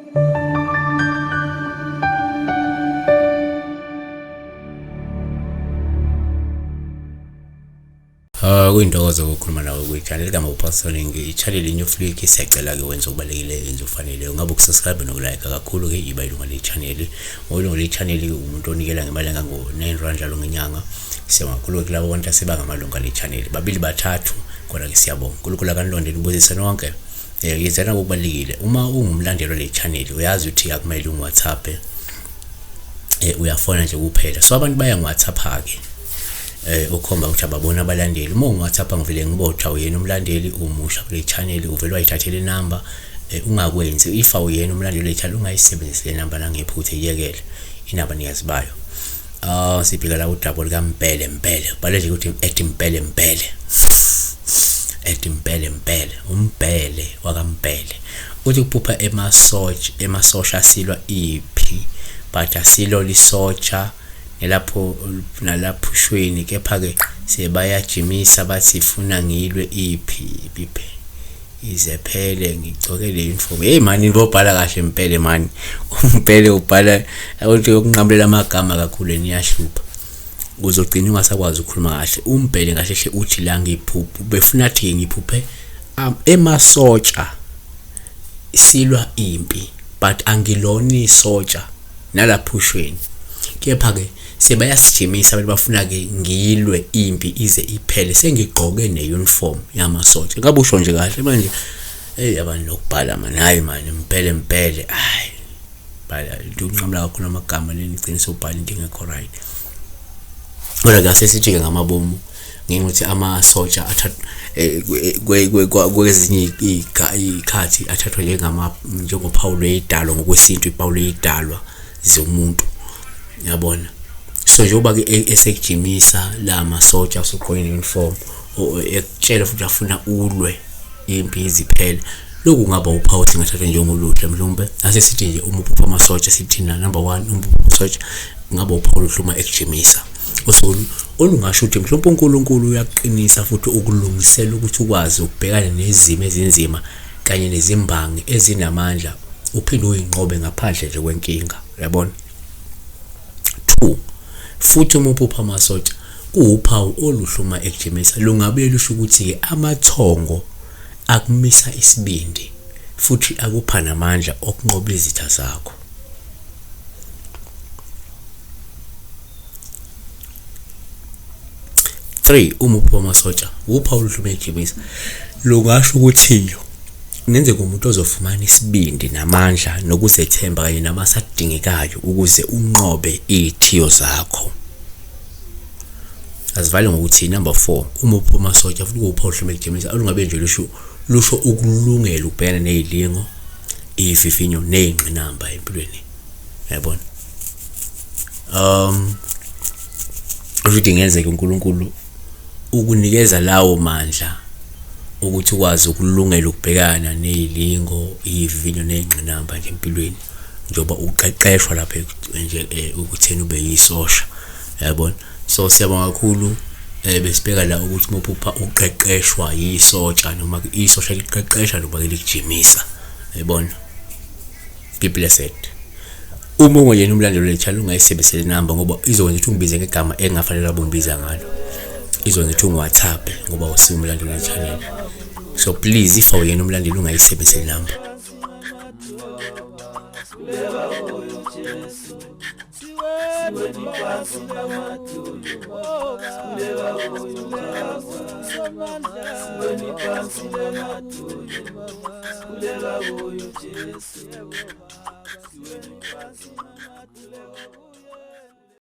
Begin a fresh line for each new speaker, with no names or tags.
Kuyintokozo ukukhuluma nawe kwi-channel kaMophasoning, i-channel New Flick. Siyacela-ke wenze okubalulekile, yenze okufanele, ungabe ukusubscribe nokulike kakhulu-ke, iba ilunga le-channel. Ngoba ilunga le-channel umuntu onikela ngemali engango-R9 njalo ngenyanga. Siyabonga kakhulu-ke kulabo bantu asebangamalunga le-channel, babili bathathu khona-ke, siyabonga. Unkulunkulu akanilonde, nibusise nonke. Yenzena okubalulekile, uma ungumlandeli wale channel uyazi ukuthi akumele ungi-WhatsApp, uyafona nje kuphela. So abantu baya ngi-WhatsApp-ke, ukhomba ukuthi ababona abalandeli. Uma ungi-WhatsApp ngivele ngibotha uyena umlandeli umusha kule channel, uvele wayithathela inamba. Ungakwenzi. If awuyena umlandeli wale channel, ungayisebenzisi le namba nangephutha, iyekele, inabanikazi bayo. Ah, sibheka la udaba likaMpele Mpele, bhale nje ukuthi ethi Mpele Mpele, ethi Mpele Mpele, uMpele wakaMpele uthi kuphupha emasotsha, emasosha asilwa iphi, but asilo lisotsha nelapho nalaphushweni, kepha-ke sebayajimisa, bathi funa ngilwe iphi iphi ize phele, ngigcoke le uniform. Hey mani, bobhala kahle Mpele mani. Umpele ubhala ukuthi yokunqamulela amagama kakhulu, niyahlupha, uzogcina ungasakwazi ukukhuluma kahle. Umbhele kahle hle uthi la ngiphuphe befuna athi ngiphuphe emasotsha silwa impi, but angilona isotsha nalaphushweni, kepha-ke sebayasijimisa abantu, bafuna-ke ngilwe impi ize iphele, sengigqoke ne-uniform yamasotsha. Ngabe usho nje kahle manje. Eyi, abantu nokubhala mani, hhayi mani, Mpele Mpele, hhayi, bhala into unqamula kakhulu amagama leni, igcine sewubhala into engekho right. Kodwa-ke asesithi-ke ngamabomu, ngenxa yokuthi amasotsha athathwa kwezinye iy'khathi athathwa njengophawu lwey'dalwa ngokwesintu, iphawu lwey'dalwa zomuntu, yabona. So njengoba-ke esekujimisa la masotsha, usugqoke ne-uniform, ekutshela futhi afuna ulwe impi iziphele, lokhu kungaba uphawu singathathwa njengoluhle. Mhlawumbe ase sithi nje uma uphupha amasotsha, sithi na number 1, uma uphupha amasotsha kungaba uphawu oluhle uma ekujimisa, olungasho ukuthi mhlawumbe uNkulunkulu uyakuqinisa futhi ukulungisela ukuthi ukwazi ukubhekana nezimo ezinzima kanye nezimbangi ezinamandla, uphinde uyinqobe ngaphandle nje kwenkinga, uyabona. 2, futhi uma uphupha amasotsha kuwuphawu oluhle uma ekujimisa, lungabuye lusho ukuthi-ke amathongo akumisa isibindi futhi akupha namandla okunqoba izitha zakho. 3, uma uphupha amasotsha wuphawu oluhle uma ekujimisa, lungasho ukuthi kungenzeka umuntu ozofumana isibindi namandla nokuzethemba kanye namasa adingekayo ukuze unqobe iy'thiyo zakho. Asivale ngokuthi number 4, uma uphupha amasotsha futhi kuwuphawu oluhle uma ekujimisa, olungabe nje lusho ukulungela ukubhekana ney'lingo, iy'vivinyo ney'ngqinamba empilweni, yabona. Futhi kungenzeka uNkulunkulu ukunikeza lawo mandla ukuthi ukwazi ukulungela ukubhekana ney'lingo, iy'vivinyo ney'ngqinamba nje empilweni, njengoba uqeqeshwa lapha nje ekutheni ube yisosha, yabona. So siyabonga kakhulu. Besibheka la ukuthi uma uphupha uqeqeshwa yisotsha, noma isosha liqeqesha noma likujimisa, yabona. Be blessed. Uma ungeyena umlandeli wale channel, ungayisebenzisi le namba ngoba izokwenza ukuthi ungibize ngegama engafanele abungibiza ngalo, izokwenza ukuthi ungi-WhatsApp ngoba usiyo umlandeli wale channel. So please, if awuyena umlandeli, ungayisebenzisi le namba.
Siweni phansi namadolo.